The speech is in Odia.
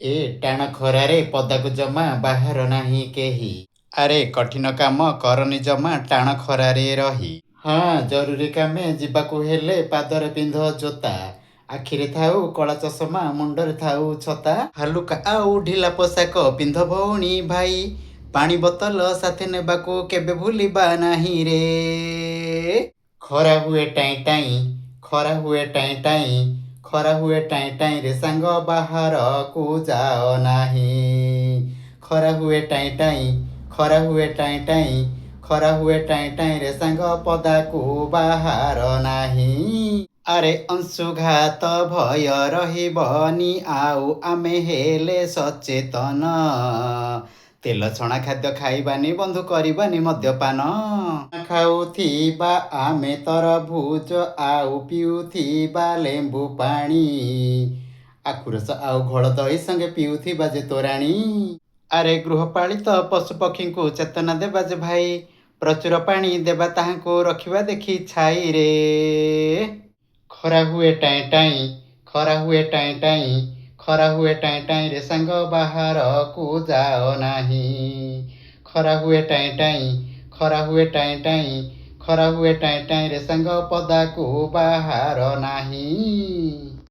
ଏ ଟାଣ ଖରାରେ ପଦାକୁ ଜମା ବାହାର ନାହିଁ କେହି। ଆରେ କଠିନ କାମ କରନି ଜମା ଟାଣ ଖରାରେ ରହି। ହଁ, ଜରୁରୀ କାମେ ଯିବାକୁ ହେଲେ ପାଦରେ ପିନ୍ଧ ଜୋତା, ଆଖିରେ ଥାଉ କଳା ଚଷମା, ମୁଣ୍ଡରେ ଥାଉ ଛତା। ହାଲୁକା ଆଉ ଢିଲା ପୋଷାକ ପିନ୍ଧ ଭଉଣୀ ଭାଇ, ପାଣି ବୋତଲ ସାଥେ ନେବାକୁ କେବେ ଭୁଲିବା ନାହିଁ ରେ। ଖରା ହୁଏ ଟାଇଁ ଟାଇଁ, ଖରା ହୁଏ ଟାଇଁ ଟାଇଁ, ଖରା ହୁଏ ଟାଇଁ ଟାଇଁ ରେ ସାଙ୍ଗ, ବାହାରକୁ ଯାଅ ନାହିଁ। ଖରା ହୁଏ ଟାଇଁ ଟାଇଁ, ଖରା ହୁଏ ଟାଇଁ ଟାଇଁ, ଖରା ହୁଏ ଟାଇଁ ଟାଇଁ ରେ ସାଙ୍ଗ, ପଦାକୁ ବାହାର ନାହିଁ। ଆରେ ଅଂଶୁଘାତ ଭୟ ରହିବନି ଆଉ ଆମେ ହେଲେ ସଚେତନ। ତେଲ ଛଣା ଖାଦ୍ୟ ଖାଇବାନି ବନ୍ଧୁ, କରିବାନି ମଦ୍ୟପାନ। ଖାଉଥିବା ଆମେ ତରଭୁଜ ଆଉ ପିଉଥିବା ଲେମ୍ବୁ ପାଣି, ଆଖୁ ରସ ଆଉ ଘୋଳ ଦହି ସଙ୍ଗେ ପିଉଥିବା ଯେ ତୋରାଣୀ। ଆରେ ଗୃହପାଳିତ ପଶୁପକ୍ଷୀଙ୍କୁ ଚେତନା ଦେବା ଯେ ଭାଇ, ପ୍ରଚୁର ପାଣି ଦେବା ତାହାଙ୍କୁ, ରଖିବା ଦେଖି ଛାଇରେ। ଖରା ହୁଏ ଟାଇଁ ଟାଇଁ, ଖରା ହୁଏ ଟାଇଁ ଟାଇଁ, ଖରା ହୁଏ ଟାଇଁ ଟାଇଁ ରେ ସାଙ୍ଗ, ବାହାରକୁ ଯାଅ ନାହିଁ। ଖରା ହୁଏ ଟାଇଁ ଟାଇଁ, ଖରା ହୁଏ ଟାଇଁ ଟାଇଁ, ଖରା ହୁଏ ଟାଇଁ ଟାଇଁ ରେ ସାଙ୍ଗ, ପଦାକୁ ବାହାର ନାହିଁ।